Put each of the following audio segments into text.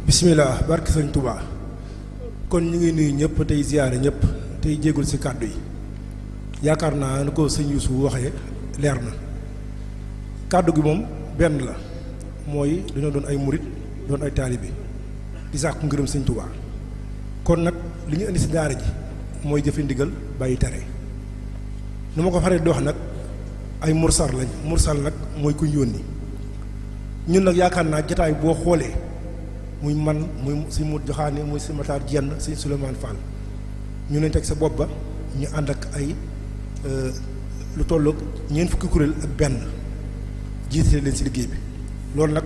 bismillah barke sëñ Touba kon ñu ngi nuyu ñëpp tey ziyaare ñëpp tey jéggul ci kàddu yi yaakaar naa ni ko sëñ Youssou waxee leer na kàddu gi moom benn la mooy dañoo doon ay murit doon ay taalibe di sàkku ngërëm sëñ Touba kon nag li ñu indi ci daara ji mooy jëfe ndigal bàyyi tere nu ma ko faree di wax nag ay mursal lañ mursal nag mooy ku ñu yónni ñun nag yaakaar naa jataay boo xoolee muy man muy si mu joxaane muy si Matar Jenn si Souleymane Fall ñu leen teg sa bopp ba ñu ànd ak ay lu tolloog ñeent fukki kuréel ak benn jiite leen si liggéey bi loolu nag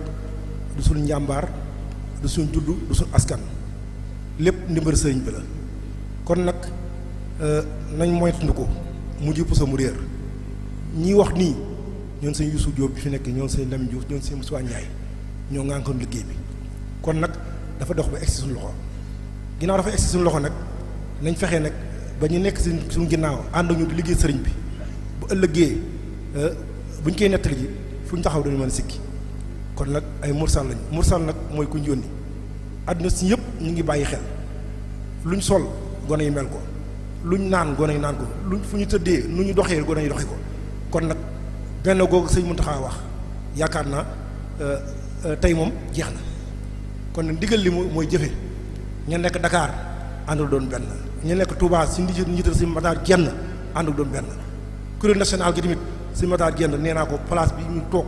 du suñ njàmbaar du suñ juddu du suñ askan lépp ndimbal sëriñ bi la kon nag nañ moytandu ko mu ji puso mu réer ñi wax nii ñoon sëñ Youssou Diop bi fi nekk ñoon sëñ Lamine Diouf ñoon sëñ Moussa Ndiaye ñoo ngànkoon liggéey bi kon nag dafa dox ba egsi suñu loxo ginnaaw dafa egsi suñu loxo nag nañ fexe nag ba ñu nekk si suñu ginnaaw ànd ñu di liggéey sëriñ bi bu ëllëgee buñ koy nettali ji fu ñu taxaw dañu mën a sikki kon nag ay mursal lañ mursal nag mooy ku ñu yónni àdduna si yëpp ñu ngi bàyyi xel luñ sol gone yi mel ko luñ naan gone yi naan ko luñ fu ñu tëddee nu ñu doxee gone yi doxee ko kon nag benn googu sëñ Mountakha wax yaakaar naa tey moom jeex na kon nag ndigal li mooy jëfe ña nekk Dakar àndul doon benn ña nekk Touba si njiital si Matar Jenn àndul doon benn kuréel national gi tamit si Matar Jenn nee naa ko place bi ñu toog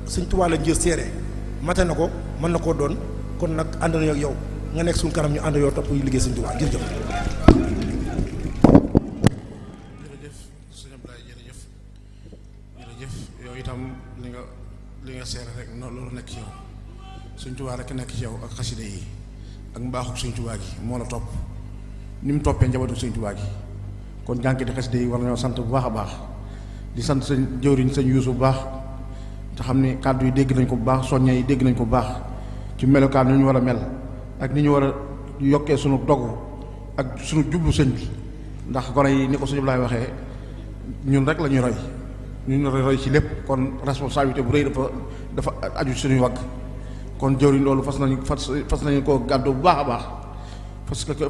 suñ Touba la njër seere mate na ko mën na koo doon kon nag ànd nañu ak yow nga nekk suñu kanam ñu ànd yoo topp yu liggéey suñ Touba jërëjëf. jërëjëf sëñ Abdoulaye jërëjëf yow itam li nga seere rek noonu loolu nekk ci yow Sëñ Tuubaa rek nekk ci yow ak xasida yi ak mbaaxuk Sëñ Tuubaa gi moo la topp ni mu toppee njabootu Sëñ Tuubaa gi kon jànkati xasida yi war nañoo sant bu baax a baax di sant sëñ jëwriñ sëñ Yuusu bu baax te xam ni kàddu yi dégg nañ ko bu baax soññe yi dégg nañ ko bu baax ci melokaan ni ñu war a mel ak ni ñu war a yokkee sunu dogu ak sunu jublu sëñ bi ndax gone yi ni ko sëñ Abdoulaye waxee ñun rek la ñuy roy ñun roy ci lépp kon responsabilité bu rëy dafa aju suñuy wagg kon jëwriñ loolu fas nañu ko gàddu bu baax a baax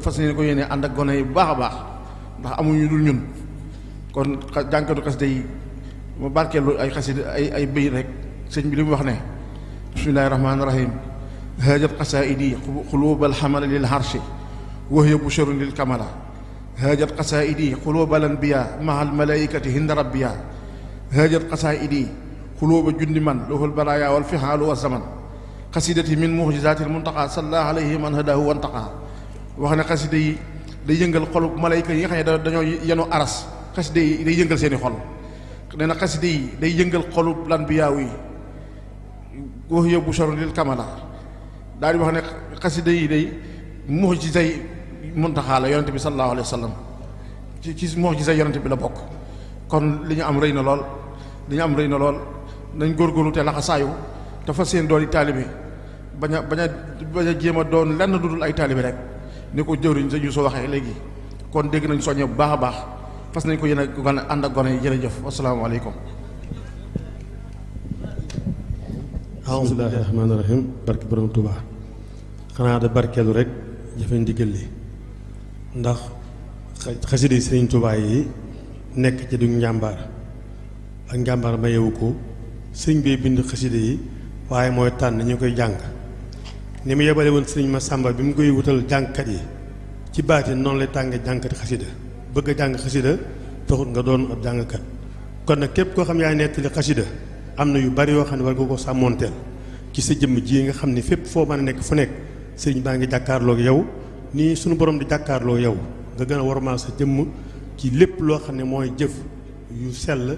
fas nañu ko yéene ànd ak gone yi bu baax a baax ndax amuñu dul ñun kon jànkatu xasida yi ma barkeelu ay xasida ay bëy rek sëñ bi li mu wax ne bismillahi rahmaani rahim haajat qasaidi xuluubal xamala lil harshi wa hiya busharun lil kamala haajat qasaidi xuluubal anbiya mahal malaikati hinda rabbiya haajat qasaidi xuluuba jundi man lohul baraya wal fihaalu wa zaman xasidati min muxjisatil muntaqa sallallahu alayhi man hadahu wantaqa wax ne xasida yi day yëngal xolu malayka yi nga xam ne dañoo yenu aras xasida yi day yëngal seeni xol nee na xasida yi day yëngal xolu lanbiyaaw yi wax hiya busharun lil kamala daal di wax ne xasida yi day muxjisay muntaqa la yonente bi sallallahu alayhi wa sallam ci muxjisay yonente bi la bokk kon li ñu am rëy na lool nañ góorgóorlu te laxasaayu te fas yéene doon i taalibe bañ a jéem a doon lenn dudul ay taalibe rek ni ko jëwriñ sa ñu soo waxee léegi kon dégg nañ soññe bu baax a baax fas nañ ko yéen a ànd ak gone yi jërëjëf asalaamaaleykum. bismillaahi rahmaani rahiim barke borom Tuubaa xanaa da barkeelu rek jëfe ndigal li ndax xasida yi Sëriñ Tuubaa yi nekk ci du njàmbaar ak njàmbaar mayewu ko sëñ bee bind xasida yi waaye mooy tànn ñu koy jàng ni mu yebale woon sëriñ Masamba bi mu koy wutal jàngkat yi ci baati noonu lay tàngee jàngkati xasida bëgg a jàng xasida taxut nga doon ab jàngkat kon nag képp koo xam yaay nettali xasida am na yu bari yoo xam ne war nga ko sàmmoonteel ci sa jëmm ji nga xam ne fépp foo mën a nekk fu nekk sëriñ baa ngi jàkkaarloog yow nii suñu borom di jàkkaarloog yow nga gën a warmaal sa jëmm ci lépp loo xam ne mooy jëf yu sell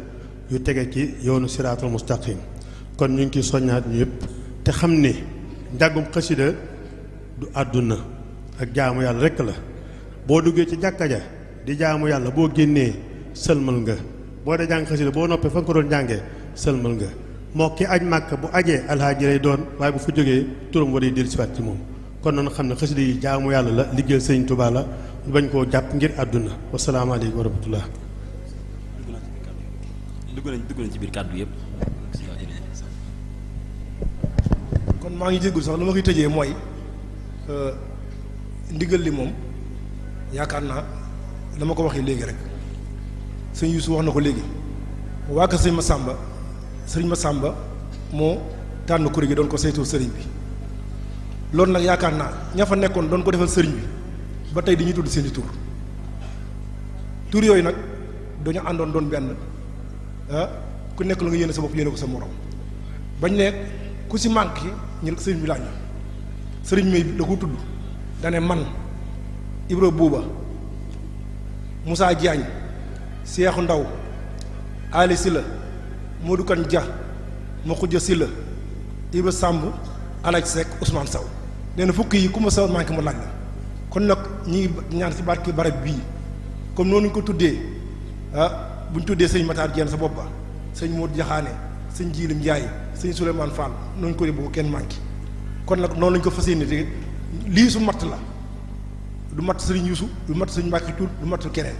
yu tege ci yoonu siraatul mustaqim kon ñu ngi ciy soññaat ñu yëpp te xam ne njàngum xasida du àdduna ak jaamu yàlla rekk la boo duggee ci jàkka ja di jaamu yàlla boo génnee sëlmal nga boo dee jàng xasida boo noppee fa nga ko doon jàngee sëlmal nga moo ki aj màkk bu ajee alxaaji lay doon waaye bu fa jógee turam war a dellu siwaat ci moom kon noonu xam ne xasida yi jaamu yàlla la liggéeyal sëñ Tuubaa la bañ koo jàpp ngir àdduna wasalaamaaleykum wa rahmatullah dugg nañ ci biir kàddu yëpp. kon maa ngi jéggul sax lu ma koy tëjee mooy ndigal li moom yaakaar naa dama ko waxee léegi rek sëñ Youssou wax na ko léegi waa kër sëriñ Massamba moo tànn kuréel gi doon ko saytoo sëriñ bi loolu nag yaakaar naa ña fa nekkoon doon ko defal sëriñ bi ba tey dañuy tudd seeni tur yooyu nag dañu àndoon doon benn ku nekk la nga yéene sa bopp yéene ko sa morom bañ ne ku si manqué ñu sëriñ bi laaj na sëriñ mi da ko tudd dane man Ibra Buuba Moussa Diagne Seexu Ndaw Ali Silla Modou Kan Dia ma xujja Silla Ibra Samb Alaj Seck Ousmane Sow nee na fukk yi ku ma sa manqué ma laaj la kon nag ñi ñaan si barke barab bii comme noonu ñu ko tuddee bu ñu tuddee sëñ Matar Diène sa bopp ba sëñ Modou Jaxaane sëñ Jiilim Njaay sëñ Souleymane Fall noonu ko dee bu ko kenn manqué kon nag noonu lañ ko fas yéene te lii su matt la du matt sëriñ Youssou du matt sëñ Mbàkke Cuun du matt keneen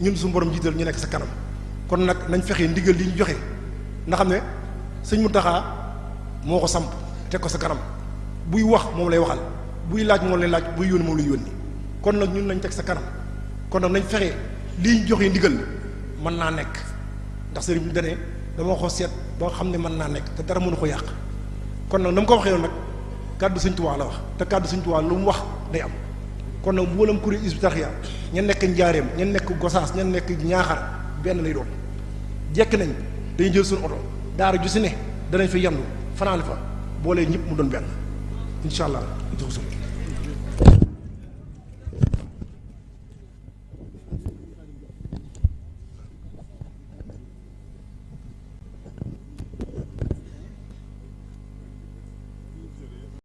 ñun suñu borom jiital ñu nekk sa kanam kon nag nañ fexe ndigal li ñu joxe nga xam ne sëñ Mountakha moo ko samp teg ko sa kanam buy wax moom lay waxal buy laaj moom lay laaj buy yónni moom lay yónni kon nag ñun nañ teg sa kanam kon nag nañ fexe lii ñu joxe ndigal mën naa nekk ndax sëriñ bi dane dama ko seet ba xam ne mën naa nekk te dara mënu ko yàq kon nag na mu ko waxee noonu nag kàddu sëñ Tuubaa la wax te kàddu sëñ Tuubaa lu mu wax day am kon nag mboolem kuréel Hizbut Tarqiyyah ña nekk Njaareem ña nekk Gosaas ña nekk Ñaaxar benn lay doon jekk nañ dañuy jël suñu oto daara ju si ne danañ fa yendu fanaan fa boolee ñëpp mu doon benn incha allah.